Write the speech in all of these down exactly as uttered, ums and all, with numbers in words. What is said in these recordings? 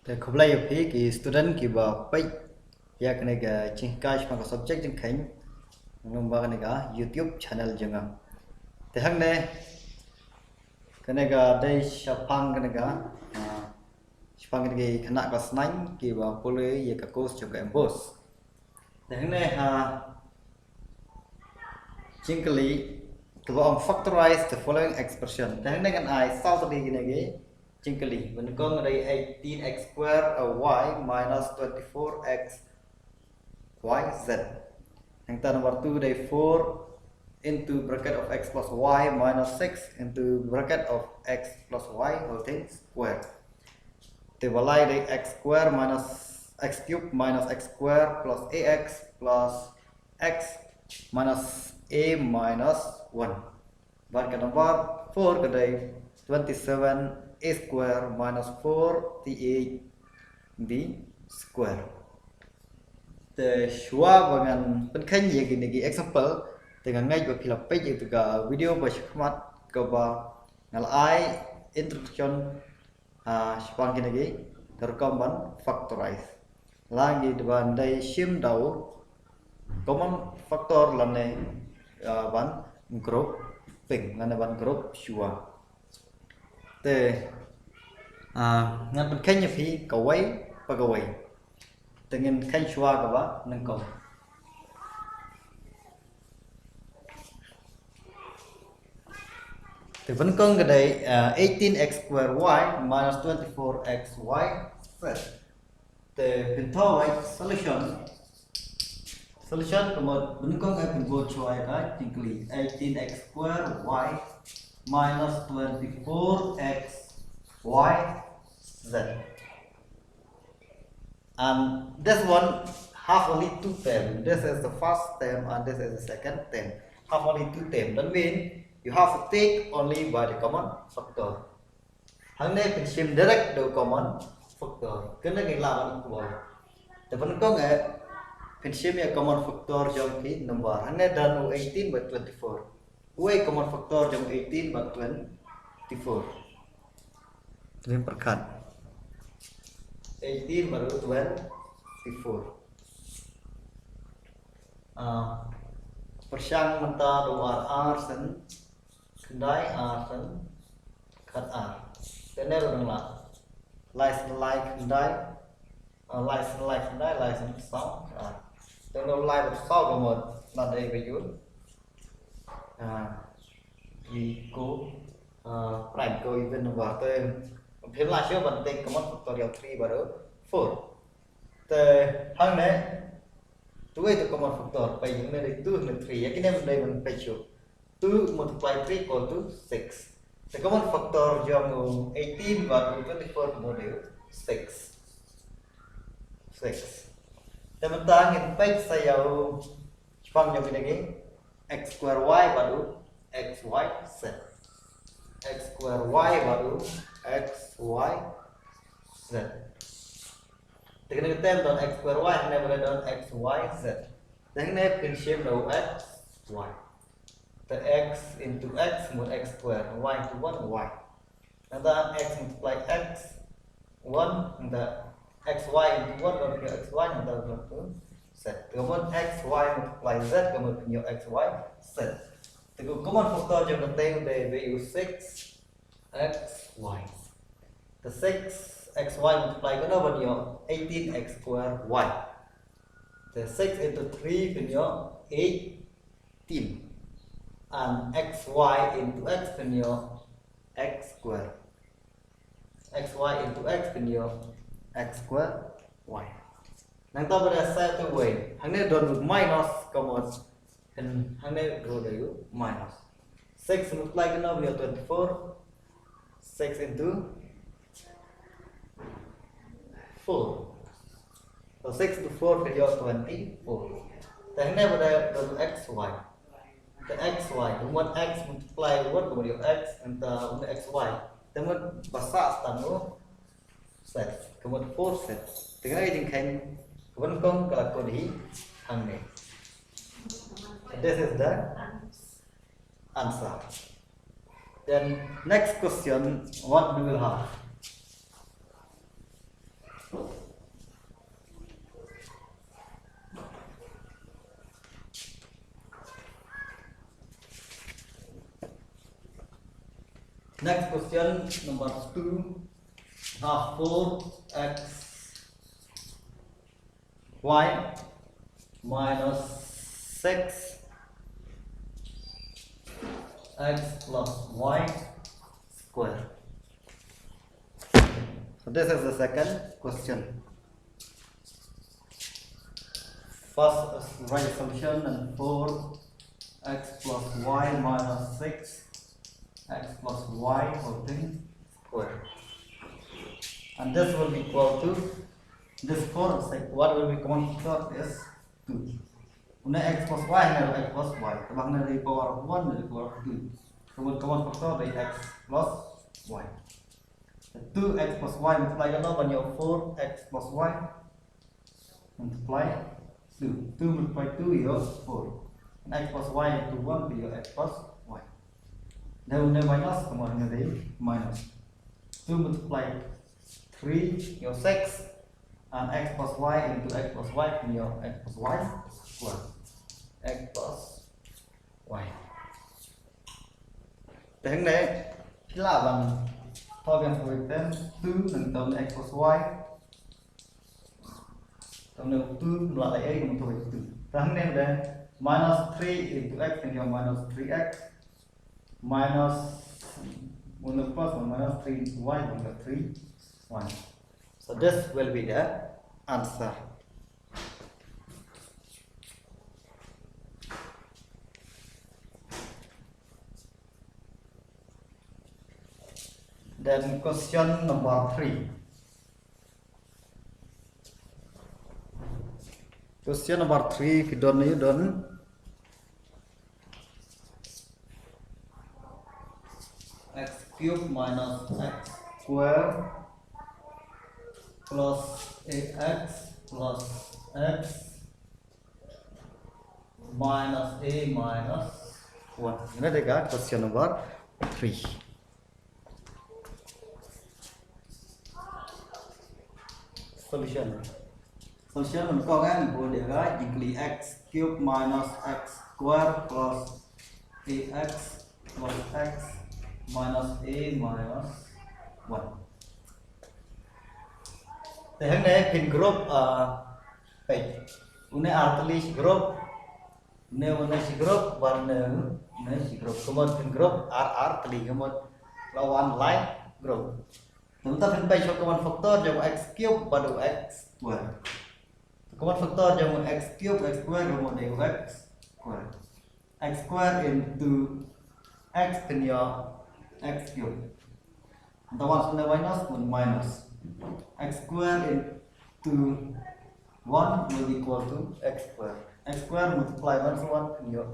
Te khublei ïa phi ki student kiba peit ïa kane ka jinghikai shaphang ka subject jingkheiñ lyngba kane ka YouTube channel jong nga. Te hangne kane ka dei shaphang kane ka, ah, shaphang kane ka khynnah klas nine kiba pule ïa ka course jong ka MBOSE. Te hangne ha jingkylli kaba ong factorize the following expression. Te hangne ngan ai saw tylli kine ki jingkylli. Ba nyngkong dei eighteen x square, uh, y minus twenty-four x y z. Nangta number two dei four into bracket of x plus y minus six into bracket of x plus y whole thing square. Te ba lai dei x square minus x cube minus x square plus ax plus x minus a minus one. Bad ka number four ka dei twenty-seven a square minus four t eight b square. Te shuwa ba ngan pynkheiñ ïa kine ki example, te nga ngeit ba phi la peit ïa ka video ba shakhmat kaba nga la ai introduction, ah, shaphang kine ki ka rukom ban factorize. La ngi dei ban dei shim da u common factor lane, ah, ban grouping lane ban group shuwa. Te, ah, ngan pynkheiñ ïa phi kawei pa kawei. Te ngin kheiñ shuwa kaba nyngkong. Te ba nyngkong ka dei, ah, eighteen x square y minus twenty-four x y z. Te pynthor wei solution. Solution ka mut ba nyngkong ka pynbud shuwa ïa ka jingkylli eighteen x square y minus twenty-four x y z. And this one have only two term. This is the first term and this is the second term. Have only two term. That means you have to take only by the common factor. Hangne phin shim direct da u common factor. Kane ngi lah ban equal. Te ba nyngkong eh phin shim ïa common factor jong ki number. Hangne don u eighteen bad twenty-four. Uei common factor jong eighteen bad twenty-four? Ngin pyrkhat. Eighteen bad twenty-four. Ah, pyrshang mynta da u ar ar sien khyndai, ar sien khatar. Te ne ruh dang lah. Lai sien lai khyndai, ah, lai sien lai khyndai, lai sien saw ar. Te ne lai bad saw ka mut la dei ba ïoh, ah, ki ko, ah, prime ko even number. Te phim lah shuh ban take common factor ïa u three bad u four. Te hangne, tu ei tu common factor, peit hangne dei two hangne three. Ïa kine ban dei ban peit shuh. Two multiply three equal to six. Te common factor jong u eighteen bad u twenty-four ka mut dei u six. Six. Te mynta ngin peit sa ïa u shaphang jong kine ki x square y bad u x y z. X square y bad u x y z. Te kane ka term don x square y, hangne ba don x y z. Te hangne phin shim da u x y. Te x into x mut x square, y into one, y. Nangta x multiply x, one, nangta x y into one, one phin ïoh x y, nangta one phin ïoh z. Te ka mut x y multiply z, ka mut phin ïoh x y z. Te ka common factor jong kane ka dei ba ïoh six x y. Te six x y multiply kano ban ïoh eighteen x square y. Te six into three phin ïoh eighteen. And x y into x phin ïoh x square. X y into x phin ïoh x square y. Nangta ba dei sa tu wei. Hangne don minus ka mut. Hangne ruh dei u minus. Six multiply kano ba ïoh twenty-four. Six into four. So six into four phin ïoh twenty-four. Te hangne ba dei don x y. Te x y, ka mut x multiply one ka mut ïoh x, nangta u x y. Te mut ba sah tang u z, ka mut four z. Te kane ka jingkheiñ kaba nyngkong ka la kut hi hangne. This is the answer. Then next question, what we will have? Next question number two. Half four x y minus six x plus y square. So this is the second question. First, write assumption and four x plus y minus six x plus y whole thing square. And this will be equal to this four, like, what will be common factor is two. Une x plus y, une x plus y. Te ba une dei power one, dei power two. Te common factor dei x plus y. Two x plus y multiply ka long ban ïoh four x plus y. Multiply two. Two multiply two ïoh four. And x plus y into one ïoh x plus y. Then une minus, kumne une dei minus. Two multiply three ïoh six. And x plus y into x plus y ïoh x plus y square. X plus y. Te hangne phi lah ban thoh biang kawei ten two nangta une x plus y. Te une two mlak lai ei nangta two. Te hangne de minus three into x nangta minus three x. Minus one plus one minus three into y, one plus three y. So this will be the answer. Then question number three. Question number three, phi don ne don. X cube minus x square plus ax plus x minus a minus one. Ina dei ka question number three. Solution. Solution, ngan kong ngan bun dia ka, jingkylli x cube minus x square plus ax plus x minus a minus one. Te hangne phin group, ah, peit. Une artylli shi group. Une, une shi group, bad une, une shi group. Kumno phin group, ar, artylli kumno. La wan lai group. Te mynta phin peit shuwa common factor jong x cube bad u x square. Common factor jong x cube, x square, kumno dei u x square. X square into x phin ïoh x cube. Nda wan sha une minus, one minus. X square into one will equal to x square. X square multiply one to one phin ïoh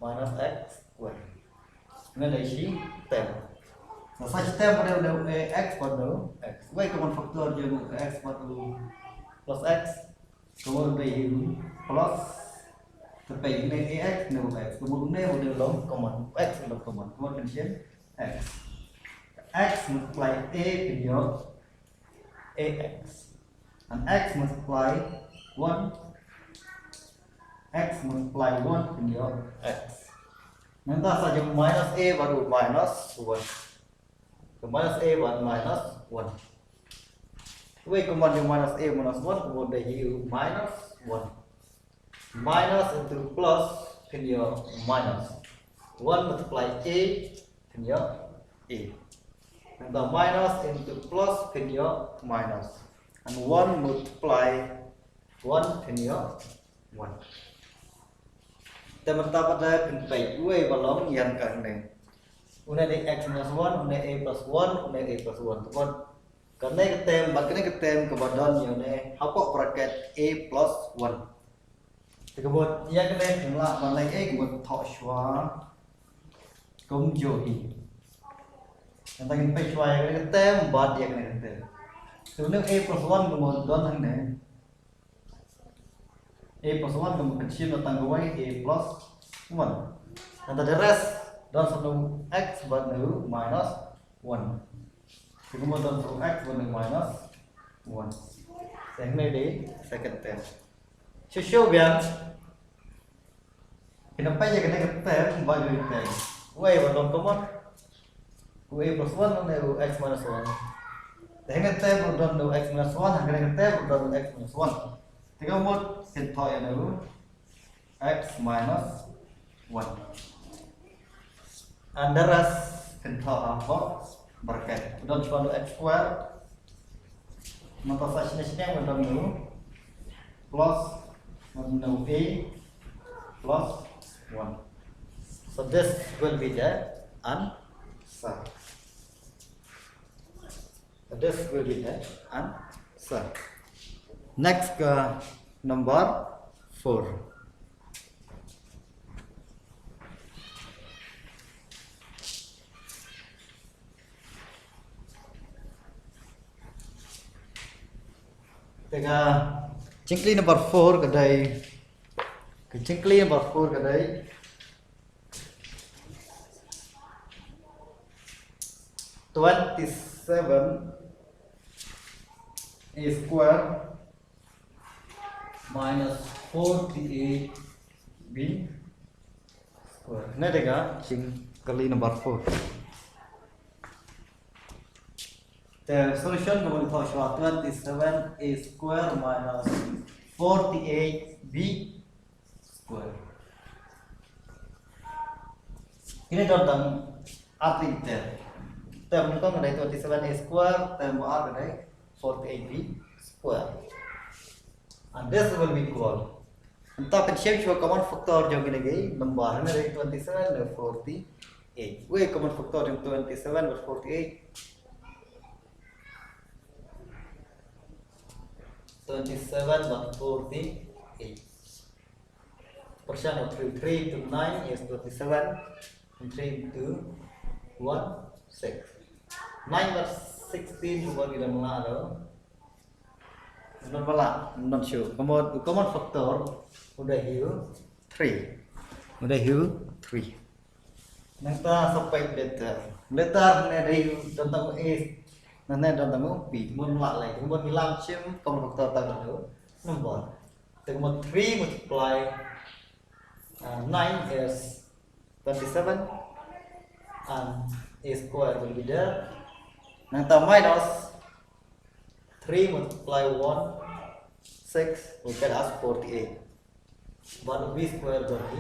minus x square. Une dei shi term. Sa sa shi term dei, dei x bad u x. Wei common factor jong u x bad u plus x. Kumno dei hi plus. Te peit une ax ne u x. Kumno une u dei long common. X long common. Kumno phin shim x. X multiply a phin ïoh ax. And x multiply one. X multiply one phin ïoh x. Nangta sa jong minus a bad u minus one. Ka minus a bad minus one. Wei kumno jong minus a minus one, kumno dei hi u minus one. Minus into plus phin ïoh minus. One multiply a phin ïoh a. Nangta minus into plus phin ïoh minus. And one multiply one phin ïoh one. Te mynta pat de phin peit uwei ba long ïa kane. Une dei x minus one, une a plus one, une a plus one. Te bad kane ka term bad kane ka term kaba don ïa une hapoh bracket a plus one. Te ka mut ïa kane phin lah ban leh, ka mut thoh shuwa kumjuh hi. Nangta ngin peit shuwa ïa kane ka term bad ïa kane ka term. Te une a plus one ka mut don hangne. A plus one ka mut ka shim tang kawei, a plus one. Nangta the rest don sa u x bad u minus one. Te ka mut don sa u x bad u minus one. Te hangne dei second term. Shuh shuh biang. Kane peit ïa kane ka term bad kane ka term. Wei ba long common. U a plus one ne u x minus one. Te hangne te u don u x minus one, hangne te u don u x minus one. Te ka mut kin thoh ïa u x minus one. And the rest kin thoh ha box bracket. U don chuan u x square. Nangta sa shine shine u don u plus, u don u a plus one. So this will be the answer. This will be the answer. Next, uh, number four. Te ka jingkylli number four ka dei, ka jingkylli number four ka dei twenty-seven a square minus forty-eight b square. Hangne te ka jingkylli number four. The solution ka mut thoh shuwa twenty-seven a square minus forty-eight b square. Kine don tang ar tylli ki term. Term nyngkong ka dei twenty-seven a square, term ba ar ka dei forty-eight b square. And this will be equal. Nangta pynshem shuwa common factor jong kine ki number, hangne dei twenty-seven ne forty-eight. Wei common factor jong twenty-seven bad forty-eight? Twenty-seven bad forty-eight. Pyrshang, three, three into nine is twenty-seven, and three into one, six. Nine bad sixteen, u ba ki dang lah do. Ym don ba lah, ym don shuh. Ka mut u common factor u dei hi u three. U dei hi u three. Nangta sa peit letter. Letter hangne dei u don tang u a. Hangne don tang u b. Mut lah lei. Mut ngi lam shim common factor tang u number. Te ka mut three multiply, uh, nine is twenty-seven, and a square will be there. Nangta minus three multiply one, six, will get us forty-eight. Bad b square bad b.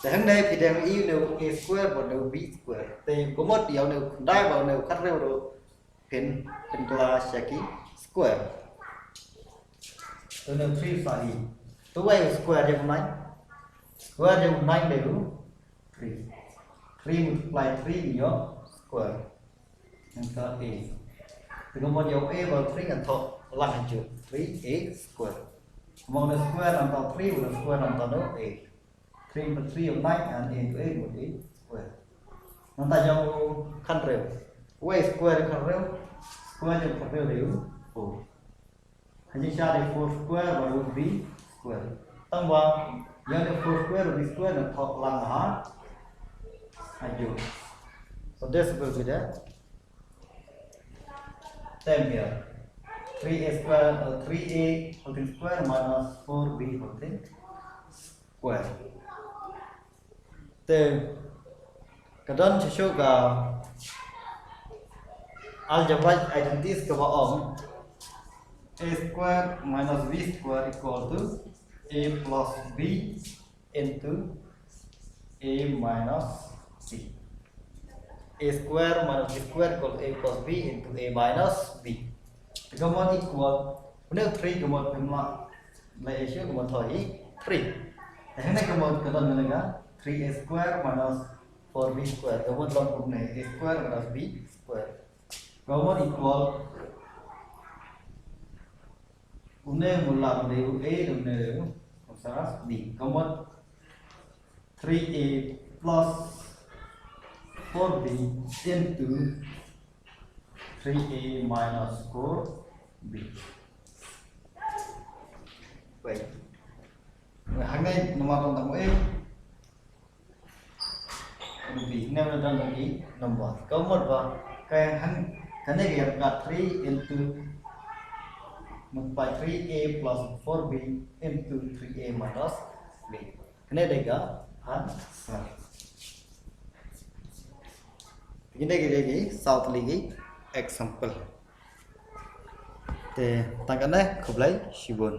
Te hangne phi dang ïohi une u a square bad une u b square. Te ka mut ïa une u khyndai bad une u khathynriew ruh phin, phin kylla sha ki square. Te une u three sa hi. Te wei u square jong u nine? Square jong u nine dei u three. Three multiply three ïoh square. Nangta a. Te ka mut ïa u a bad u three ngan thoh lang hanjuh. Three a square. Kumba une u square nangta u three, une u square nangta une u a. Three into three is nine and a into a would be square. Nangta jong u khathynriew. Wei square khathynriew? Square jong khathynriew dei u four. Hangne sha dei four square bad u b square. Tang ba ïa une u four square u b square ngan thoh lang ha, hanjuh. So this will be the term here. Three a square, uh, three a whole thing square minus four b whole thing square. Te ka don shuh shuh ka algebraic identities kaba ong a square minus b square equal to a plus b into a minus b. A square minus b square equal a plus b into a minus b. Te ka mut equal, une u three ka mut phim lah leh ïa shuh, ka mut thoh hi three. Te hangne ka mut ka don kane ka three a square minus four b square. Ka mut long kumne, a square minus b square. Ka mut equal, une u mut lah u dei u a, une u mut sa b. Ka mut three a plus four b into three a minus four b. Wei. Wei, hangne namar tang tang u a. Ruby, hangne namar tang tang ki number. Ka mut ba ka hang, kane ka ïa ka three into, multiply three a plus four b into three a minus b. Kane dei ka answer. Kine ki dei ki saw tylli ki example. Te tang katne, khublei shibun.